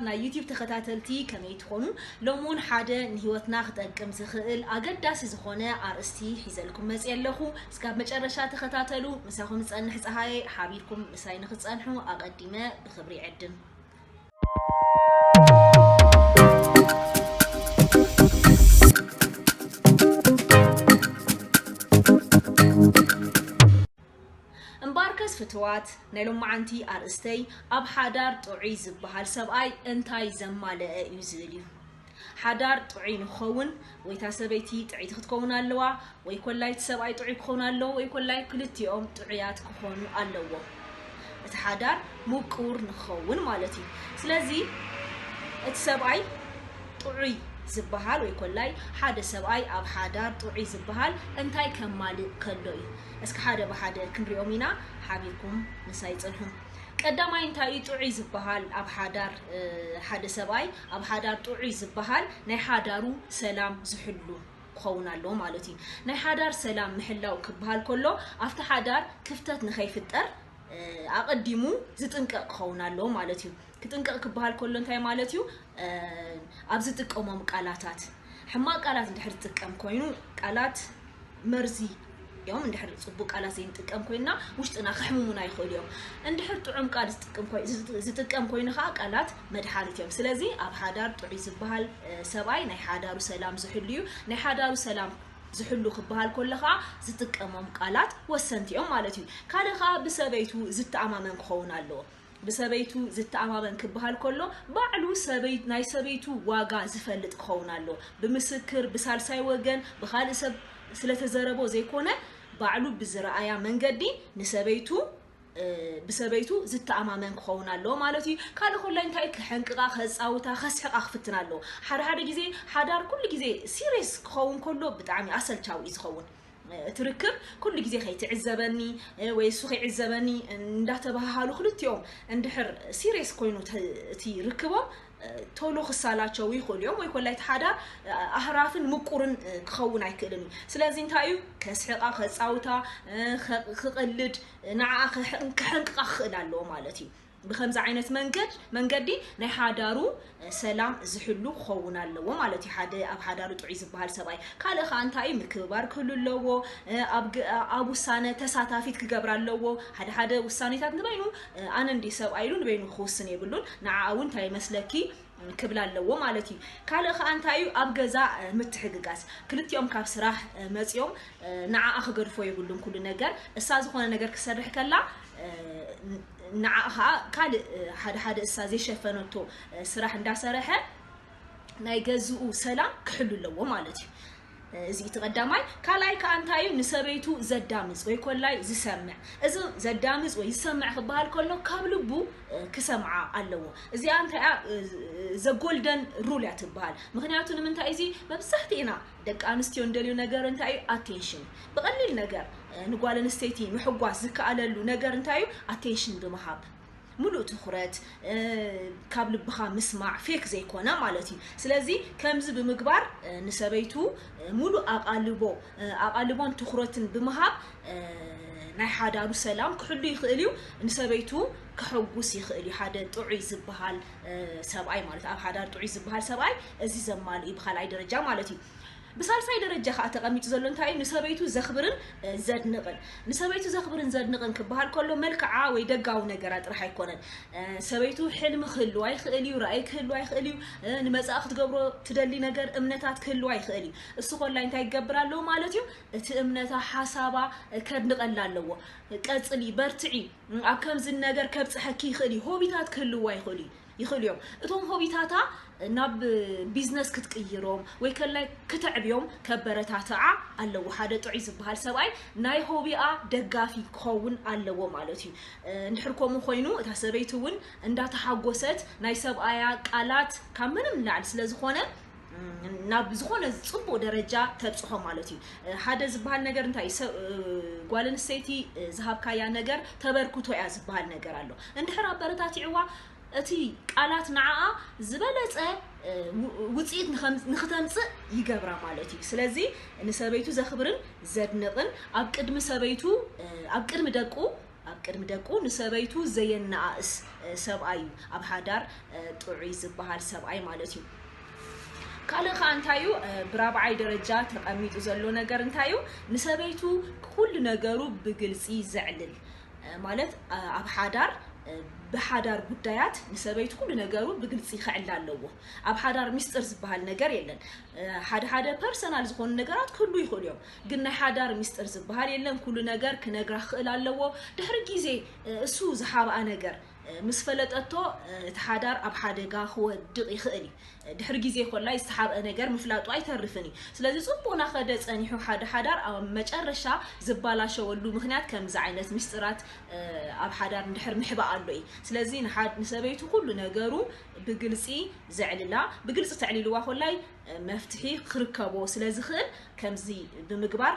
ናይ ዩቲዩብ ተኸታተልቲ ከመይ ትኾኑ? ሎሚ እውን ሓደ ንህይወትና ክጠቅም ዝኽእል ኣገዳሲ ዝኾነ ኣርእስቲ ሒዘልኩም መፅየ ኣለኹ። እስካብ መጨረሻ ተኸታተሉ። ምሳኹም ዝፀንሕ ፀሃየ። ሓቢርኩም ምሳይ ንክትፀንሑ ኣቐዲመ ብኽብሪ ይዕድም። እምበኣርከስ ፍትዋት፣ ናይ ሎማዓንቲ ኣርእስተይ ኣብ ሓዳር ጥዑይ ዝበሃል ሰብኣይ እንታይ ዘማለአ እዩ ዝብል እዩ። ሓዳር ጥዑይ ንክኸውን ወይ እታ ሰበይቲ ጥዕይቲ ክትከውን ኣለዋ፣ ወይ ኮላይ እቲ ሰብኣይ ጥዑይ ክኸውን ኣለዎ፣ ወይ ኮላይ ክልቲኦም ጥዑያት ክኾኑ ኣለዎም። እቲ ሓዳር ምቁር ንክኸውን ማለት እዩ። ስለዚ እቲ ሰብኣይ ጥዑይ ዝበሃል ወይ ኮላይ ሓደ ሰብኣይ ኣብ ሓዳር ጥዑይ ዝበሃል እንታይ ከማልእ ከሎ እዩ? እስኪ ሓደ ብሓደ ክንሪኦም ኢና። ሓቢርኩም ምሳይ ጽንሑ። ቀዳማይ እንታይ እዩ ጥዑይ ዝበሃል ኣብ ሓዳር፣ እ፣ ሓደ ሰብኣይ ኣብ ሓዳር ጥዑይ ዝበሃል ናይ ሓዳሩ ሰላም ዝሕሉ ክኸውን ኣለዎ ማለት እዩ። ናይ ሓዳር ሰላም ምሕላው ክበሃል ከሎ ኣብቲ ሓዳር ክፍተት ንኸይፍጠር፣ እ፣ ኣቐዲሙ ዝጥንቀቕ ክኸውን ኣለዎ ማለት እዩ። ክጥንቀቕ ክበሃል ከሎ እንታይ ማለት እዩ? እ፣ ኣብ ዝጥቀሞም ቃላታት፣ ሕማቕ ቃላት እንድሕር ዝጥቀም ኮይኑ፣ ቃላት መርዚ እዮም። እንድሕር ጽቡቕ ቃላት ዘይንጥቀም ኮይንና ውሽጥና ከሕምሙና ይኽእሉ እዮም። እንድሕር ጥዑም ቃል ዝጥቀም ኮይ-፣ ዝጥ-፣ ዝጥቀም ኮይኑ ከዓ ቃላት መድሓኒት እዮም። ስለዚ ኣብ ሓዳር ጥዑይ ዝበሃል፣ እ፣ ሰብኣይ ናይ ሓዳሩ ሰላም ዝሕሉ እዩ። ናይ ሓዳሩ ሰላም ዝሕሉ ክበሃል ከሎ ከዓ ዝጥቀሞም ቃላት ወሰንቲ እዮም ማለት እዩ። ካልእ ከዓ ብሰበይቱ ዝተኣማመን ክኸውን ኣለዎ። ብሰበይቱ ዝተኣማመን ክበሃል ከሎ ባዕሉ ሰበይ-፣ ናይ ሰበይቱ ዋጋ ዝፈልጥ ክኸውን ኣለዎ። ብምስክር፣ ብሳልሳይ ወገን፣ ብኻልእ ሰብ ስለተዘረቦ ዘይኮነ ባዕሉ ብዝረኣያ መንገዲ ንሰበይቱ፣ እ፣ ብሰበይቱ ዝተኣማመን ክኸውን ኣለዎ ማለት እዩ። ካልእ ኮላይ እንታይ ክሕንቅቓ፣ ከጻውታ፣ ከስሕቓ ክፍትን ኣለዎ። ሓደ ሓደ ግዜ ሓዳር ኩሉ ግዜ ሲሪየስ ክኸውን ከሎ ብጣዕሚ ኣሰልቻዊ እዩ ዝኸውን። እቲ ርክብ ኩሉ ግዜ ከይትዕዘበኒ፣ እ፣ ወይ እሱ ከይዕዘበኒ እንዳተባሃሃሉ ክልቲኦም እንድሕር ሲሪየስ ኮይኑ ተ-፣ እቲ ርክቦም፣ እ፣ ቶሎ ክሳላቸው ይኽእሉ እዮም፣ ወይ ኮላይ እቲ ሓዳር፣ እ፣ ኣህራፍን ምቁርን፣ እ፣ ክኸውን ኣይክእልን እዩ። ስለዚ እንታይ እዩ? ከስሕቓ፣ ከጻውታ፣ እ፣ ከ-፣ ክቕልድ፣ እ፣ ንዓኣ ክሕ-፣ ክሕንቅቓ ክኽእል ኣለዎ ማለት እዩ። ብከምዚ ዓይነት መንገድ-፣ መንገዲ ናይ ሓዳሩ፣ እ፣ ሰላም ዝሕሉ ክኸውን ኣለዎ ማለት እዩ። ሓደ ኣብ ሓዳሩ ጥዑይ ዝበሃል ሰብኣይ። ካልእ ኸኣ እንታይ እዩ? ምክብባር ክህሉ ኣለዎ። እ፣ ኣብ ግ-፣ ኣብ ውሳነ ተሳታፊት ክገብራ ኣለዎ። ሓደ ሓደ ውሳኔታት ንበይኑ፣ እ፣ ኣነ እንዲ ሰብኣይ ኢሉ ንበይኑ ክውስን የብሉን። ንዓኣ እውን እንታይ ይመስለኪ ክብላ ኣለዎ ማለት እዩ። ካልእ ኸኣ እንታይ እዩ? ኣብ ገዛ፣ እ፣ ምትሕግጋዝ። ክልቲኦም ካብ ስራሕ፣ እ፣ መጺኦም፣ እ፣ ንዓኣ ክገድፎ የብሉን ኩሉ ነገር። እሳ ዝኾነ ነገር ክሰርሕ ከላ፣ እ፣ ን-፣ ንዓኣ ኸኣ ካልእ፣ እ፣ ሓደ ሓደ እሳ ዘይሸፈነቶ፣ እ፣ ስራሕ እንዳሰርሐ ናይ ገዝኡ ሰላም ክሕሉ ኣለዎ ማለት እዩ። እ፣ እዚ እቲ ቀዳማይ። ካልኣይ ከኣ እንታይ እዩ? ንሰበይቱ ዘዳምጽ ወይ ኮላይ ዝሰምዕ። እዚ ዘዳምጽ ወይ ዝሰምዕ ክበሃል ከሎ ካብ ልቡ፣ እ፣ ክሰምዓ ኣለዎ። እዚኣ እንታይ እያ? እ፣ ዘ-፣ ዘ ጎልደን ሩል እያ ትበሃል። ምኽንያቱ ንምንታይ እዚ መብዛሕትእና ደቂ ኣንስትዮ እንደልዩ ነገር እንታይ እዩ? ኣቴንሽን። ብቐሊል ነገር፣ እ፣ ንጓል ኣንስተይቲ ምሕጓስ ዝከኣለሉ ነገር እንታይ እዩ? ኣቴንሽን ብምሃብ፣ ሙሉእ ትኹረት፣ እ፣ ካብ ልብኻ ምስማዕ፣ ፌክ ዘይኮነ ማለት እዩ። ስለዚ ከምዚ ብምግባር፣ እ፣ ንሰበይቱ፣ እ፣ ሙሉእ ኣቓልቦ፣ እ፣ ኣቓልቦን ትኹረትን ብምሃብ፣ እ፣ ናይ ሓዳሩ ሰላም ክሕሉ ይኽእል እዩ። ንሰበይቱ ከሐጉስ ይኽእል እዩ። ሓደ ጥዑይ ዝበሃል፣ እ፣ ሰብኣይ ማለት፣ ኣብ ሓዳር ጥዑይ ዝበሃል ሰብኣይ እዚ ዘማልእ እዩ ብኻልኣይ ደረጃ ማለት እዩ። ብሳልሳይ ደረጃ ኸኣ ተቐሚጡ ዘሎ እንታይ እዩ? ንሰበይቱ ዘኽብርን፣ እ፣ ዘድንቕን። ንሰበይቱ ዘኽብርን ዘድንቕን ክበሃል ከሎ መልክዓ ወይ ደጋዊ ነገራ ጥራሕ ኣይኮነን። እ፣ ሰበይቱ ሕልሚ ክህልዋ ይኽእል እዩ፣ ራእይ ክህልዋ ይኽእል እዩ፣ እ፣ ንመጻኢ ክትገብሮ ትደሊ ነገር፣ እምነታት ክህልዋ ይኽእል እዩ። እሱ ኮላይ እንታይ ክገብር ኣለዎ ማለት እዩ? እቲ እምነታ፣ ሓሳባ፣ እ፣ ከድንቐላ ኣለዎ። ቀጽሊ፣ በርትዒ፣ ኣብ ከምዚ ነገር ከብጽሐኪ ይኽእል እዩ። ሆቢታት ክህልዋ ይኽእሉ እዩ፣ ይኽእሉ እዮም። እቶም ሆቢታታ ናብ ቢዝነስ ክትቅይሮም ወይ ከላይ ክተዕብዮም ከበረታትዓ ኣለዎ። ሓደ ጥዑይ ዝበሃል ሰብኣይ ናይ ሆቢኣ ደጋፊ ክኸውን ኣለዎ ማለት እዩ። እ፣ እንድሕር ከምኡ ኮይኑ እታ ሰበይቲ እውን እንዳተሓጎሰት ናይ ሰብኣያ ቃላት ካብ ምንም ንላዕሊ ስለ ዝኾነ፣ ም፣ ናብ ዝኾነ ጽቡቕ ደረጃ ተብጽሖ ማለት እዩ። እ፣ ሓደ ዝበሃል ነገር እንታይ እዩ? ሰ-፣ እ፣ ጓል ኣንስተይቲ፣ እ፣ ዝሃብካያ ነገር ተበርክቶ እያ ዝበሃል ነገር ኣሎ። እንድሕር ኣበረታቲዕዋ፣ እቲ ቃላት ንዓኣ ዝበለጸ፣ እ፣ ው-፣ ውጽኢት ንኸም-፣ ንኽተምጽእ ይገብራ ማለት እዩ። ስለዚ ንሰበይቱ ዘኽብርን ዘድንቕን፣ ኣብ ቅድሚ ሰበይቱ፣ እ፣ ኣብ ቅድሚ ደቁ፣ ኣብ ቅድሚ ደቁ ንሰበይቱ ዘየነኣእስ ሰብኣይ እዩ ኣብ ሓዳር ጥዑይ ዝበሃል ሰብኣይ ማለት እዩ። ካልእ ከዓ እንታይ እዩ? ብራብዓይ ደረጃ ተቐሚጡ ዘሎ ነገር እንታይ እዩ? ንሰበይቱ ኩሉ ነገሩ ብግልፂ ዘዕልል ማለት ኣብ ሓዳር ብሓዳር ጉዳያት ንሰበይቱ ኩሉ ነገሩ ብግልፂ ክዕላ ኣለዎ። ኣብ ሓዳር ሚስጥር ዝበሃል ነገር የለን። ሓደ ሓደ ፐርሰናል ዝኾኑ ነገራት ክህሉ ይኽእሉ እዮም፣ ግን ናይ ሓዳር ሚስጥር ዝበሃል የለን። ኩሉ ነገር ክነግራ ክኽእል ኣለዎ። ድሕሪ ግዜ እሱ ዝሓብኣ ነገር ምስ ፈለጠቶ እቲ ሓዳር ኣብ ሓደጋ ክወድቕ ይኽእል እዩ። ድሕሪ ግዜ ኮላይ ዝተሓብአ ነገር ምፍላጡ ኣይተርፍን እዩ። ስለዚ ጽቡቕ ናኸደ ጸኒሑ ሓደ ሓዳር ኣብ መጨረሻ ዝባላሸወሉ ምኽንያት ከምዚ ዓይነት ሚስጥራት ኣብ ሓዳር እንድሕር ምሕባእ ኣሎ እዩ። ስለዚ ንሓድ ንሰበይቱ ኩሉ ነገሩ ብግልፂ ዘዕልላ፣ ብግልፂ ተዕሊልዋ ኮላይ መፍትሒ ክርከቦ ስለ ዝኽእል ከምዚ ብምግባር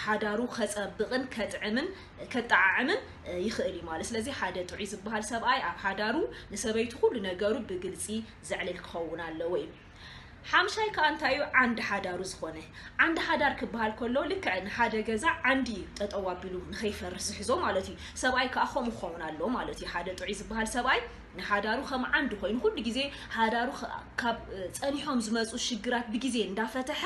ሓዳሩ ከፀብቕን ከጥዕምን ከጠዓዕምን ይኽእል እዩ ማለት። ስለዚ ሓደ ጥዑይ ዝበሃል ሰብኣይ ኣብ ሓዳሩ ንሰበይቱ ኩሉ ነገሩ ብግልፂ ዘዕልል ክኸውን ኣለዎ እዩ። ሓምሻይ ከዓ እንታይ እዩ? ዓንዲ ሓዳሩ ዝኾነ። ዓንዲ ሓዳር ክበሃል ከሎ ልክዕ ንሓደ ገዛ ዓንዲ እዩ ጠጠው ኣቢሉ ንኸይፈርስ ዝሕዞ ማለት እዩ። ሰብኣይ ከዓ ከምኡ ክኸውን ኣለዎ ማለት እዩ። ሓደ ጥዑይ ዝበሃል ሰብኣይ ንሓዳሩ ከም ዓንዲ ኮይኑ ኩሉ ግዜ ሓዳሩ ከ- ካብ እ፣ ጸኒሖም ዝመፁ ሽግራት ብግዜ እንዳፈተሐ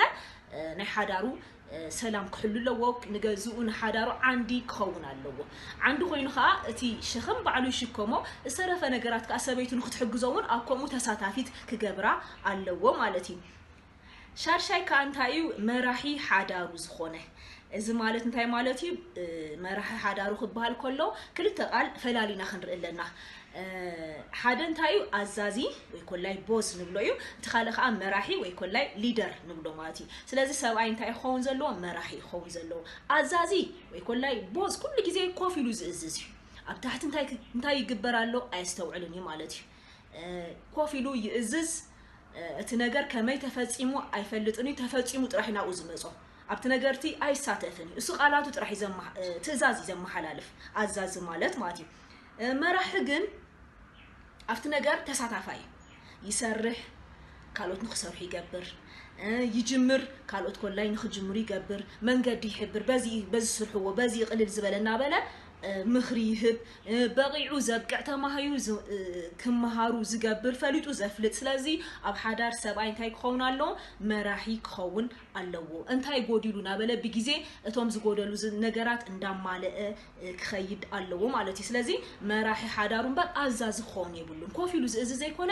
እ፣ ናይ ሓዳሩ እ፣ ሰላም ክሕሉ ኣለዎ። ንገዝኡ ንሓዳሩ ዓንዲ ክኸውን ኣለዎ። ዓንዲ ኮይኑ ከዓ እቲ ሸኸም ባዕሉ ይሽከሞ፣ ዝተረፈ ነገራት ከዓ ሰበይቱ ንክትሕግዞ እውን ኣብ ከምኡ ተሳታፊት ክገብራ ኣለዎ ማለት እዩ። ሻድሻይ ከዓ እንታይ እዩ? መራሒ ሓዳሩ ዝኾነ። እዚ ማለት እንታይ ማለት እዩ? እ፣ መራሒ ሓዳሩ ክበሃል ከሎ ክልተ ቃል ፈላሊና ክንርኢ ኣለና። እ፣ ሓደ እንታይ እዩ? ኣዛዚ ወይ ኮላይ ቦስ ንብሎ እዩ። እቲ ካልእ ከዓ መራሒ ወይ ኮላይ ሊደር ንብሎ ማለት እዩ። ስለዚ ሰብኣይ እንታይ ክኸውን ዘለዎ? መራሒ ክኸውን ዘለዎ። ኣዛዚ ወይ ኮላይ ቦስ ኩሉ ግዜ ኮፍ ኢሉ ዝእዝዝ እዩ። ኣብ ታሕቲ እንታይ ክ- እንታይ ይግበር ኣሎ ኣየስተውዕልን እዩ ማለት እዩ። እ፣ ኮፍ ኢሉ ይእዝዝ። እ፣ እቲ ነገር ከመይ ተፈጺሙ ኣይፈልጥን እዩ። ተፈጺሙ ጥራሕ ናብኡ ዝመጾ። ኣብቲ ነገርቲ ኣይሳተፍን እዩ። እሱ ቃላቱ ጥራሕ እዩ ዘማ- እ፣ ትእዛዝ እዩ ዘመሓላልፍ። ኣዛዚ ማለት ማለት እዩ። እ፣ መራሒ ግን ኣብቲ ነገር ተሳታፋይ እዩ። ይሰርሕ፣ ካልኦት ንክሰርሑ ይገብር። እ፣ ይጅምር፣ ካልኦት ኮላይ ንክጅምሩ ይገብር። መንገዲ ይሕብር። በዚ በዚ ስርሕዎ፣ በዚ ቅልል ዝበለ እናበለ እ፣ ምኽሪ ይህብ። እ፣ በቂዑ ዘብቅዕ፣ ተማሂሩ ዝ- እ፣ ክመሃሩ ዝገብር፣ ፈሊጡ ዘፍልጥ። ስለዚ ኣብ ሓዳር ሰብኣይ እንታይ ክኸውን ኣለዎ? መራሒ ክኸውን ኣለዎ። እንታይ ጎዲሉ እናበለ ብግዜ እቶም ዝጎደሉ ዝ- ነገራት እንዳማለአ እ፣ ክኸይድ ኣለዎ ማለት እዩ። ስለዚ መራሒ ሓዳሩ እምበር ኣዛዚ ክኸውን የብሉን። ኮፍ ኢሉ ዝእዝዝ ዘይኮነ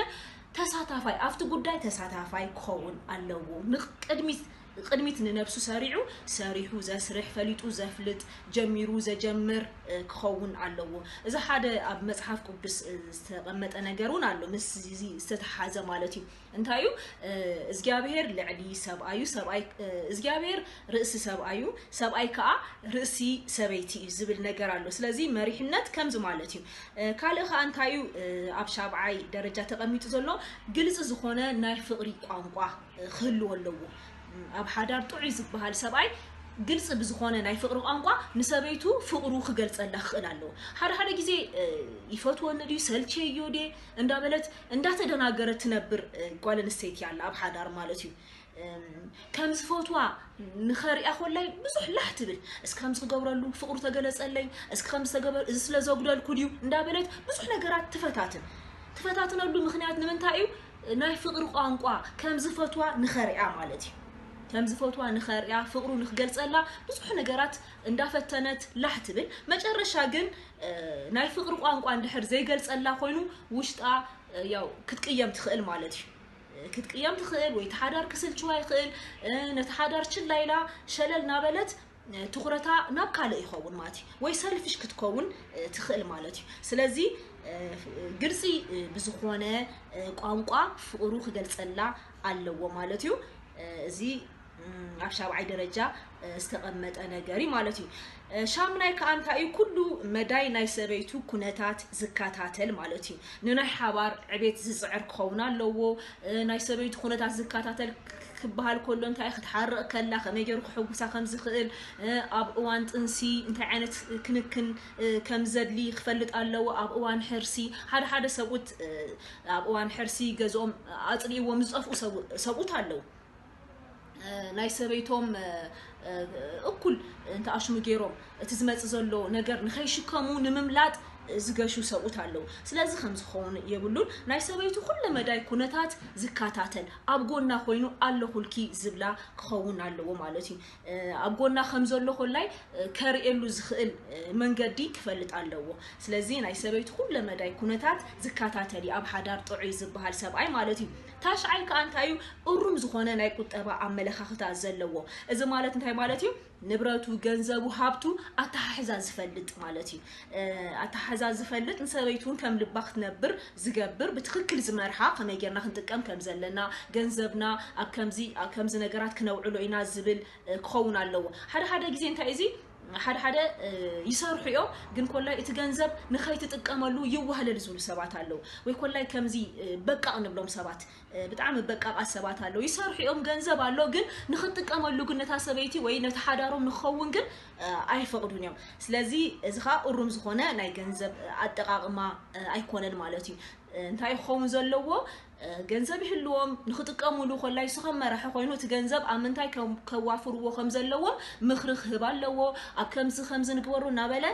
ተሳታፋይ፣ ኣብቲ ጉዳይ ተሳታፋይ ክኸውን ኣለዎ። ንቅድሚት ቅድሚት ንነብሱ ሰሪዑ ሰሪሑ ዘስርሕ፣ ፈሊጡ ዘፍልጥ፣ ጀሚሩ ዘጀምር እ፣ ክኸውን ኣለዎ። እዚ ሓደ ኣብ መጽሓፍ ቅዱስ እ፣ ዝተቐመጠ ነገር እውን ኣሎ፣ ምስ እዚ ዝተተሓዘ ማለት እዩ። እንታይ እዩ? እ፣ እግዚኣብሔር ልዕሊ ሰብኣዩ፣ ሰብኣይ እ፣ እግዚኣብሔር ርእሲ ሰብኣዩ፣ ሰብኣይ ከዓ ርእሲ ሰበይቲ እዩ ዝብል ነገር ኣሎ። ስለዚ መሪሕነት ከምዚ ማለት እዩ። እ፣ ካልእ ከዓ እንታይ እዩ? እ፣ ኣብ ሻብዓይ ደረጃ ተቐሚጡ ዘሎ ግልፂ ዝኾነ ናይ ፍቕሪ ቋንቋ እ፣ ክህልዎ ኣለዎ። ኣብ ሓዳር ጥዑይ ዝበሃል ሰብኣይ ግልፂ ብዝኾነ ናይ ፍቕሪ ቋንቋ ንሰበይቱ ፍቕሩ ክገልፀላ ክኽእል ኣለዎ። ሓደ ሓደ ግዜ እ፣ ይፈትወኒ ድዩ ሰልቸዮ ድየ እንዳበለት እንዳተደናገረት ትነብር እ፣ ጓል ኣንስተይቲ ኣላ ኣብ ሓዳር ማለት እዩ። እም፣ ከም ዝፈትዋ ንኸሪኣ ኮላይ ብዙሕ ላሕ ትብል። እስኪ ከምዚ ክገብረሉ ፍቕሩ ተገለፀለይ፣ እስኪ ከምዚ ተገበር፣ እዚ ስለ ዘጉደልኩ ድዩ እንዳበለት ብዙሕ ነገራት ትፈታትን። ትፈታትነሉ ምኽንያት ንምንታይ እዩ? ናይ ፍቕሪ ቋንቋ ከም ዝፈትዋ ንኸሪኣ ማለት እዩ። ከም ዝፈትዋ ንኸሪኣ ፍቕሩ ንክገልፀላ ብዙሕ ነገራት እንዳፈተነት ላሕ ትብል። መጨረሻ ግን እ፣ ናይ ፍቕሪ ቋንቋ እንድሕር ዘይገልፀላ ኮይኑ ውሽጣ እ፣ ያው ክትቅየም ትኽእል ማለት እዩ። እ፣ ክትቅየም ትኽእል ወይ እቲ ሓዳር ክስልችዋ ይኽእል። እ፣ ነቲ ሓዳር ችላ ኢላ ሸለል ናበለት እ፣ ትኹረታ ናብ ካልእ ይኸውን ማለት እዩ። ወይ ሰልፊሽ ክትከውን እ፣ ትኽእል ማለት እዩ። ስለዚ እ፣ ግልፂ እ፣ ብዝኾነ እ፣ ቋንቋ ፍቕሩ ክገልፀላ ኣለዎ ማለት እዩ። እ፣ እዚ እም፣ ኣብ ሻብዓይ ደረጃ እ፣ ዝተቐመጠ ነገር እዩ ማለት እዩ። እ፣ ሻምናይ ከዓ እንታይ እዩ? ኩሉ መዳይ ናይ ሰበይቱ ኩነታት ዝከታተል ማለት እዩ። ንናይ ሓባር ዕቤት ዝፅዕር ክኸውን ኣለዎ። እ፣ ናይ ሰበይቱ ኩነታት ዝከታተል ክበሃል ከሎ እንታይ ክትሓርቕ ከላ ከመይ ገይሩ ክሕጉሳ ከም ዝኽእል እ፣ ኣብ እዋን ጥንሲ እንታይ ዓይነት ክንክን እ፣ ከም ዘድሊ ክፈልጥ ኣለዎ። ኣብ እዋን ሕርሲ ሓደ ሓደ ሰብኡት እ፣ ኣብ እዋን ሕርሲ ገዝኦም ኣፅሊእዎም ዝጠፍኡ ሰብኡ- ሰብኡት ኣለዉ። ናይ ሰበይቶም እኩል እንተ ኣሽሙ ገይሮም እቲ ዝመጽእ ዘሎ ነገር ንኸይሽከሙ ንምምላጥ ዝገሹ ሰብኡት ኣለዉ። ስለዚ ከም ዝኸውን የብሉን። ናይ ሰበይቱ ኩለ መዳይ ኩነታት ዝከታተል፣ ኣብ ጎና ኮይኑ ኣለኹልኪ ዝብላ ክኸውን ኣለዎ ማለት እዩ። ኣብ ጎና ከም ዘሎ ኮላይ ከርእየሉ ዝኽእል መንገዲ ክፈልጥ ኣለዎ። ስለዚ ናይ ሰበይቱ ኩለ መዳይ ኩነታት ዝከታተል እዩ ኣብ ሓዳር ጥዑይ ዝበሃል ሰብኣይ ማለት እዩ። ታሽዓይ ከኣ እንታይ እዩ? እሩም ዝኾነ ናይ ቁጠባ ኣመለኻኽታ ዘለዎ። እዚ ማለት እንታይ ማለት እዩ? ንብረቱ፣ ገንዘቡ፣ ሃብቱ ኣተሓሕዛ ዝፈልጥ ማለት እዩ። ኣተሓሕዛ ዝፈልጥ፣ ንሰበይቱ እውን ከም ልባ ክትነብር ዝገብር፣ ብትኽክል ዝመርሓ፣ ከመይ ጌርና ክንጥቀም ከም ዘለና፣ ገንዘብና ኣብ ከምዚ ኣብ ከምዚ ነገራት ክነውዕሎ ኢና ዝብል ክኸውን ኣለዎ። ሓደ ሓደ ግዜ እንታይ እዚ ሓደ ሓደ ይሰርሑ እዮም፣ ግን ኮላይ እቲ ገንዘብ ንኸይትጥቀመሉ ይዋህለል ዝብሉ ሰባት ኣለዉ። ወይ ኮላይ ከምዚ በቃቕ ንብሎም ሰባት፣ ብጣዕሚ በቃቓት ሰባት ኣለዉ። ይሰርሑ እዮም፣ ገንዘብ ኣሎ፣ ግን ንኽትጥቀመሉ ግን ነታ ሰበይቲ ወይ ነቲ ሓዳሮም ንክኸውን ግን ኣይፈቕዱን እዮም። ስለዚ እዚ ኸዓ እሩም ዝኾነ ናይ ገንዘብ ኣጠቓቕማ ኣይኮነን ማለት እዩ። እንታይ ክኸውን ዘለዎ? ገንዘብ ይህልዎም፣ ንኽጥቀምሉ ኮላይ ንሱ ከም መራሒ ኮይኑ እቲ ገንዘብ ኣብ ምንታይ ከም ከዋፍርዎ ከም ዘለዎም ምኽሪ ክህብ ኣለዎ። ኣብ ከምዚ ከምዚ ንግበሩ እናበለ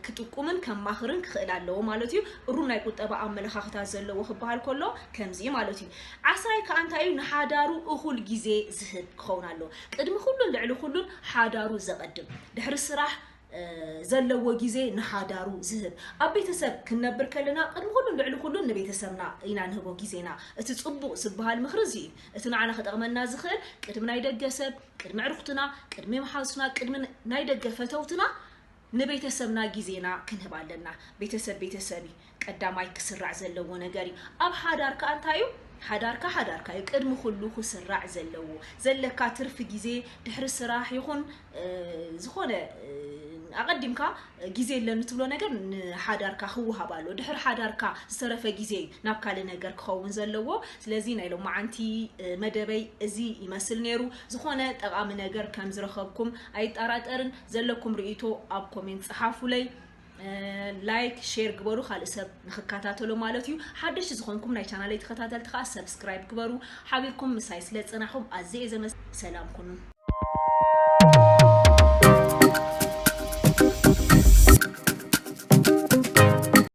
ክጥቁምን ከማኽርን ክኽእል ኣለዎ ማለት እዩ። እሩም ናይ ቁጠባ ኣመለኻኽታ ዘለዎ ክበሃል ከሎ ከምዚ ማለት እዩ። ዓስራይ ከኣ እንታይ እዩ? ንሓዳሩ እኹል ግዜ ዝህብ ክኸውን ኣለዎ። ቅድሚ ኩሉን ልዕሊ ኩሉን ሓዳሩ ዘቐድም፣ ድሕሪ ስራሕ ዘለዎ ግዜ ንሓዳሩ ዝህብ። ኣብ ቤተሰብ ክንነብር ከለና ቅድሚ ኩሉን ልዕሊ ኩሉን ንቤተሰብና ኢና ንህቦ ግዜና። እቲ ጽቡቕ ዝበሃል ምኽሪ እዚ እዩ። እቲ ንዓና ክጠቕመና ዝኽእል ቅድሚ ናይ ደገ ሰብ፣ ቅድሚ ዕርኩትና፣ ቅድሚ መሓዙትና፣ ቅድሚ ናይ ደገ ፈተውትና ንቤተሰብና ግዜና ክንህብ ኣለና። ቤተሰብ ቤተሰብ እዩ። ቀዳማይ ክስራዕ ዘለዎ ነገር እዩ። ኣብ ሓዳርካ እንታይ እዩ? ሓዳርካ ሓዳርካ እዩ። ቅድሚ ኩሉ ክስራዕ ዘለዎ ዘለካ ትርፊ ግዜ ድሕሪ ስራሕ ይኹን ዝኾነ ኣቐዲምካ ግዜ የለን ትብሎ ነገር ንሓዳርካ ክወሃብ ኣሎ። ድሕሪ ሓዳርካ ዝተረፈ ግዜ እዩ ናብ ካልእ ነገር ክኸውን ዘለዎ። ስለዚ ናይ ሎማዓንቲ መደበይ እዚ ይመስል ነይሩ። ዝኾነ ጠቓሚ ነገር ከም ዝረኸብኩም ኣይጠራጠርን። ዘለኩም ርእይቶ ኣብ ኮሜንት ጸሓፉለይ። ላይክ ሼር ግበሩ፣ ካልእ ሰብ ንክከታተሎ ማለት እዩ። ሓደሽቲ ዝኾንኩም ናይ ቻናለይ ተኸታተልቲ ከዓ ሰብስክራይብ ግበሩ። ሓቢርኩም ምሳይ ስለ ዝጸናሕኩም ኣዝየ ዘመስ ሰላም ኩኑ።